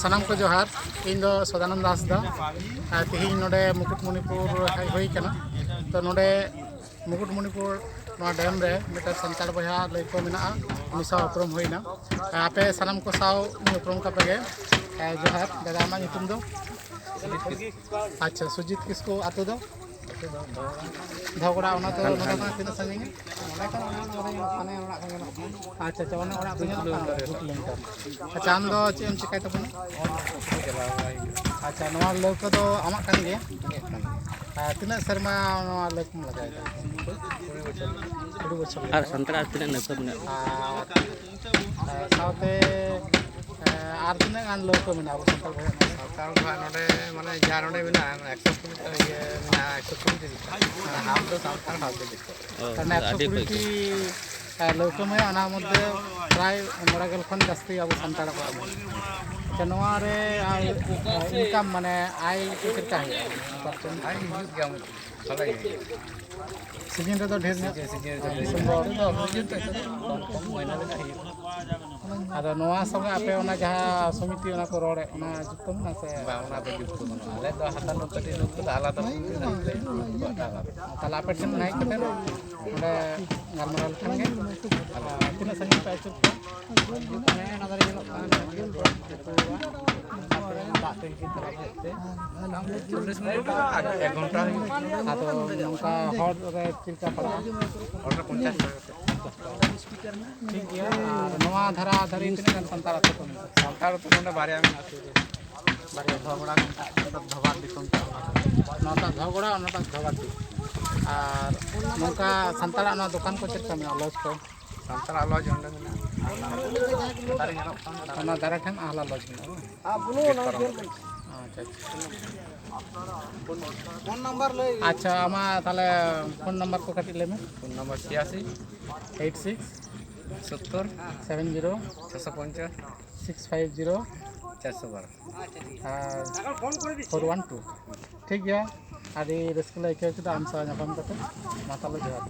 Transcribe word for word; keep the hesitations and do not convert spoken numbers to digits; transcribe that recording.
ᱥᱟᱱᱟᱢ ᱠᱚ ᱡᱚᱦᱟᱨ᱾ ᱤᱧ ᱫᱚ ᱥᱚᱫᱟᱱᱚᱱᱫ ᱦᱟᱸᱥᱫᱟ᱾ ᱟᱨ ᱛᱮᱦᱮᱧ ᱱᱚᱰᱮ ᱢᱩᱠᱩᱴᱢᱚᱱᱤᱯᱩᱨ ᱦᱮᱡ ᱦᱩᱭ ᱠᱟᱱᱟ᱾ ᱛᱚ ᱱᱚᱰᱮ ᱢᱩᱠᱩᱴᱢᱚᱱᱤᱯᱩᱨ ᱱᱚᱣᱟ ᱰᱮᱢ ᱨᱮ ᱢᱤᱫᱴᱮᱱ ᱥᱟᱱᱛᱟᱲ ᱵᱚᱭᱦᱟ ᱞᱟᱹᱭ ᱠᱚ ᱢᱮᱱᱟᱜᱼᱟ, ᱩᱱᱤ ᱥᱟᱶ ᱩᱯᱨᱩᱢ ᱦᱩᱭᱱᱟ᱾ ᱟᱯᱮ ᱥᱟᱱᱟᱢ ᱠᱚ ᱥᱟᱶ ᱤᱧ ᱩᱯᱨᱩᱢ ᱠᱟᱯᱮ ᱜᱮ᱾ ᱡᱚᱦᱟᱨ ᱫᱟᱫᱟ, ᱟᱢᱟᱜ ᱧᱩᱛᱩᱢ ᱫᱚ? ᱟᱪᱪᱷᱟ, ᱥᱩᱡᱤᱛ ᱠᱤᱥᱠᱩ, ᱟᱹᱛᱩ ᱫᱚ? ᱫᱷᱚᱜᱽᱲᱟ᱾ ᱚᱱᱟ ᱫᱚ ᱱᱚᱰᱮ ᱠᱷᱚᱱᱟᱜ ᱛᱤᱱᱟᱹᱜ ᱥᱟᱺᱜᱤᱧᱟ? ᱟᱪᱪᱷᱟ, ᱟᱪᱪᱷᱟ, ᱚᱱᱟ ᱚᱲᱟᱜ ᱠᱚ ᱧᱮᱞᱚᱜ ᱠᱟᱱᱟ, ᱫᱩ ᱠᱤᱞᱳᱢᱤᱴᱟᱨ᱾ ᱟᱪᱪᱷᱟ, ᱟᱢ ᱫᱚ ᱪᱮᱫ ᱮᱢ ᱪᱮᱠᱟᱭ ᱛᱟᱵᱚᱱᱟ? ᱟᱪᱪᱷᱟ, ᱱᱚᱣᱟ ᱞᱟᱹᱣᱠᱟᱹ ᱫᱚ ᱟᱢᱟᱜ ᱠᱟᱱ ᱜᱮᱭᱟ? ᱟᱨ ᱛᱤᱱᱟᱹᱜ ᱥᱮᱨᱢᱟ ᱱᱚᱣᱟ ᱞᱟᱹᱣᱠᱟᱹᱢ ᱞᱟᱜᱟᱣᱮᱫᱟ? ᱠᱩᱲᱤ ᱵᱚᱪᱷᱚᱨ ᱞᱮᱠᱟ᱾ ᱟᱨ ᱥᱟᱱᱛᱟᱲ ᱟᱨ ᱛᱤᱱᱟᱹᱜ ᱞᱟᱹᱣᱠᱟᱹ ᱢᱮᱱᱟᱜᱼᱟ? ᱟᱨ, ᱟᱨ ᱥᱟᱶᱛᱮ, ᱮ, ᱟᱨ ᱛᱤᱱᱟᱹᱜ ᱜᱟᱱ ᱞᱟᱹᱣᱠᱟᱹ ᱢᱮᱱᱟᱜᱼᱟ ᱟᱵᱚ ᱥᱟᱱᱛᱟᱲ ᱵᱚᱭᱦᱟ ᱨᱮᱱᱟᱜ? ᱥᱟᱱᱛᱟᱲ ᱫᱚ ᱦᱟᱸᱜ ᱱᱚᱰᱮ, ᱢᱟᱱᱮ, ᱡᱟ ᱱᱚᱰᱮ ᱢᱮᱱᱟᱜᱼᱟ, ᱚᱱᱟ ᱮᱠᱥᱚ ᱠᱩᱲᱤ ᱴᱟ ᱤᱭᱟᱹ ᱢᱮᱱᱟᱜᱼᱟ, ᱮᱠᱥᱚ ᱠᱩᱲᱤ ᱴᱤ᱾ ᱦᱟᱯ ᱫᱚ ᱥᱟᱱᱛᱟᱲ, ᱦᱟᱯ ᱫᱚ ᱫᱤᱠᱩ᱾ ᱚ, ᱛᱟᱦᱞᱮ ᱟᱹᱰᱤ ᱮᱠᱥᱚ ᱠᱩᱲᱤ ᱴᱤ, ᱮ, ᱞᱟᱹᱣᱠᱟᱹ ᱢᱮᱱᱟᱜᱼᱟ, ᱚᱱᱟ ᱢᱚᱫᱽᱫᱷᱮ ᱯᱨᱟᱭ ᱢᱚᱬᱮ ᱜᱮᱞ ᱠᱷᱚᱱ ᱡᱟᱹᱥᱛᱤ ᱟᱵᱚ ᱥᱟᱱᱛᱟᱲ ᱠᱚᱣᱟᱜ ᱢᱮᱱᱟᱜᱼᱟ᱾ ᱟᱪᱪᱷᱟ, ᱱᱚᱣᱟ ᱨᱮ ᱟᱨ, ᱮ, ᱤᱱᱠᱟᱢ, ᱢᱟᱱᱮ, ᱟᱭ ᱪᱮᱫ ᱞᱮᱠᱟ ᱦᱩᱭᱩᱜᱼᱟ? ᱩᱯᱟᱨᱡᱚᱱ? ᱟᱭ ᱦᱩᱭᱩᱜ ᱜᱮᱭᱟ, ᱢᱚᱴᱟᱢᱩᱴᱤ ᱵᱷᱟᱞᱮ ᱜᱮ ᱦᱩᱭᱩᱜᱼᱟ᱾ ᱥᱤᱡᱤᱱ ᱨᱮᱫᱚ ᱰᱷᱮᱨ ᱧᱚᱜ? ᱥᱤᱡᱤᱱ ᱨᱮᱫᱚ ᱰᱷᱮᱨ ᱰᱤᱥᱮᱢᱵᱚᱨ᱾ ᱧᱚᱜ᱾ ᱥᱤᱡᱤᱱ ᱨᱮᱫᱚ ᱠᱚᱢ ᱠᱚᱢ ᱢᱟᱹᱦᱱᱟᱹ ᱞᱮᱠᱟ ᱦᱩᱭᱩᱜᱼᱟ᱾ ᱟᱫᱚ ᱱᱚᱣᱟ ᱥᱚᱸᱜᱮ ᱟᱯᱮ ᱚᱱᱟ ᱡᱟᱦᱟᱸ ᱥᱚᱢᱤᱛᱤ ᱚᱱᱟ ᱠᱚ ᱨᱚᱲᱮᱫ, ᱚᱱᱟ ᱡᱩᱠᱛᱚ ᱢᱮᱱᱟᱜᱼᱟ ᱥᱮ? ᱵᱟᱝ, ᱚᱱᱟ ᱫᱚ ᱡᱩᱠᱛᱚ ᱵᱟᱹᱱᱩᱜᱼᱟ᱾ ᱟᱞᱮ ᱫᱚ ᱦᱟᱛᱟᱱ ᱱᱚᱛᱮ ᱱᱚᱛᱮ ᱫᱚ ᱟᱞᱟᱫᱟ ᱥᱚᱢᱤᱛᱤ ᱢᱮᱱᱟᱜ ᱛᱟᱞᱮᱭᱟ᱾ ᱛᱟᱦᱞᱮ ᱟᱯᱮ ᱴᱷᱮᱱ ᱦᱮᱡ ᱠᱟᱛᱮ ᱱᱚᱰᱮ ᱜᱟᱞᱢᱟᱨᱟᱣ ᱞᱮᱠᱷᱟᱱ ᱜᱮ᱾ ᱟᱨ ᱛᱤᱱᱟᱹᱜ ᱥᱟᱺᱜᱤᱧ ᱯᱮ ᱟᱹᱪᱩᱨ ᱠᱚᱣᱟ? ᱦᱮᱸ, ᱚᱱᱟ ᱫᱷᱟᱨᱮ ᱧᱮᱞᱚᱜ ᱠᱟᱱᱟ᱾ ᱫᱟᱜ ᱴᱮᱝᱠᱤ ᱛᱟᱞᱟ ᱥᱮᱫ ᱛᱮ᱾ ᱪᱚᱞᱞᱤᱥ ᱢᱤᱱᱤᱴ ᱞᱟᱜᱟᱜᱼᱟ, ᱮᱠ ᱜᱷᱚᱱᱴᱟ ᱦᱩᱭᱩᱜᱼᱟ᱾ ᱟᱫᱚ ᱱᱚᱝᱠᱟ ᱦᱚᱲ ᱨᱮ ᱪᱮᱫ ᱞᱮᱠᱟ ᱯᱟᱲᱟᱜᱼᱟ? ᱦᱚᱲ ᱨᱮ ᱯᱚᱧᱪᱟᱥ ᱴᱟᱠᱟ ᱠᱟᱛᱮ᱾ ᱴᱷᱤᱠ ᱜᱮᱭᱟ᱾ ᱟᱨ ᱱᱚᱣᱟ ᱫᱷᱟᱨᱟ ᱫᱷᱟᱨᱮ ᱛᱤᱱᱟᱹᱜ ᱜᱟᱱ ᱥᱟᱱᱛᱟᱲ ᱟᱹᱛᱩ ᱠᱚ ᱢᱮᱱᱟᱜᱼᱟ? ᱥᱟᱱᱛᱟᱲ ᱟᱹᱛᱩ ᱱᱚᱰᱮ ᱵᱟᱨᱭᱟ ᱢᱮᱱᱟᱜᱼᱟ, ᱥᱩᱨ ᱨᱮ᱾ ᱵᱟᱨᱭᱟ ᱫᱷᱚᱜᱽᱲᱟ ᱠᱚ ᱢᱮᱛᱟᱜ ᱠᱟᱱᱟ, ᱫᱷᱚᱵᱟᱰᱤ ᱠᱚ ᱢᱮᱛᱟᱜᱼᱟ ᱚᱱᱟ ᱫᱚ᱾ ᱱᱚᱣᱟᱴᱟᱜ ᱫᱷᱚᱜᱽᱲᱟ, ᱚᱱᱟᱴᱟᱜ ᱫᱷᱚᱵᱟᱰᱤ᱾ ᱟᱨ ᱱᱚᱝᱠᱟ ᱥᱟᱱᱛᱟᱲᱟᱜ ᱱᱚᱣᱟ ᱫᱚᱠᱟᱱ ᱠᱚ ᱪᱮᱫ ᱞᱮᱠᱟ ᱢᱮᱱᱟᱜᱼᱟ, ᱞᱚᱡᱽ ᱠᱚ? ᱥᱟᱱᱛᱟᱲᱟᱜ ᱞᱚᱡᱽ ᱚᱸᱰᱮ ᱢᱮᱱᱟᱜᱼᱟ᱾ ᱟᱨ ᱚᱱᱟ ᱫᱟᱨᱮ ᱧᱮᱞᱚᱜ ᱠᱟᱱᱟ, ᱚᱱᱟ ᱫᱟᱨᱮ ᱴᱷᱮᱱ ᱟᱦᱞᱟ ᱞᱚᱡᱽ ᱢᱮᱱᱟᱜᱼᱟ᱾ ᱟᱪᱪᱷᱟ, ᱟᱪᱪᱷᱟ᱾ ᱯᱷᱳᱱ ᱱᱟᱢᱵᱟᱨ ᱞᱟᱹᱭ᱾ ᱟᱪᱪᱷᱟ, ᱟᱢᱟᱜ ᱛᱟᱦᱞᱮ ᱯᱷᱳᱱ ᱱᱟᱢᱵᱟᱨ ᱠᱚ ᱠᱟᱹᱴᱤᱡ ᱞᱟᱹᱭ ᱢᱮ᱾ ᱯᱷᱳᱱ ᱱᱟᱢᱵᱟᱨ ᱪᱷᱤᱭᱟᱥᱤ ᱮᱭᱤᱴ ᱥᱤᱠᱥ ᱥᱳᱛᱛᱳᱨ ᱥᱮᱵᱷᱮᱱ ᱡᱤᱨᱳ ᱪᱷᱚᱥᱚ ᱯᱚᱧᱪᱟᱥ ᱥᱤᱠᱥ ᱯᱷᱟᱭᱤᱵᱷ ᱡᱤᱨᱳ ᱪᱟᱨᱥᱚ ᱵᱟᱨᱚ᱾ ᱟᱨ ᱯᱷᱳᱨ ᱳᱣᱟᱱ ᱴᱩ᱾ ᱴᱷᱤᱠ ᱜᱮᱭᱟ, ᱟᱹᱰᱤ ᱨᱟᱹᱥᱠᱟᱹ ᱞᱮ ᱟᱹᱭᱠᱟᱹᱣ ᱠᱮᱫᱟ ᱟᱢ ᱥᱟᱶ ᱧᱟᱯᱟᱢ ᱠᱟᱛᱮ᱾ ᱢᱟ ᱛᱟᱦᱞᱮ ᱡᱚᱦᱟᱨ᱾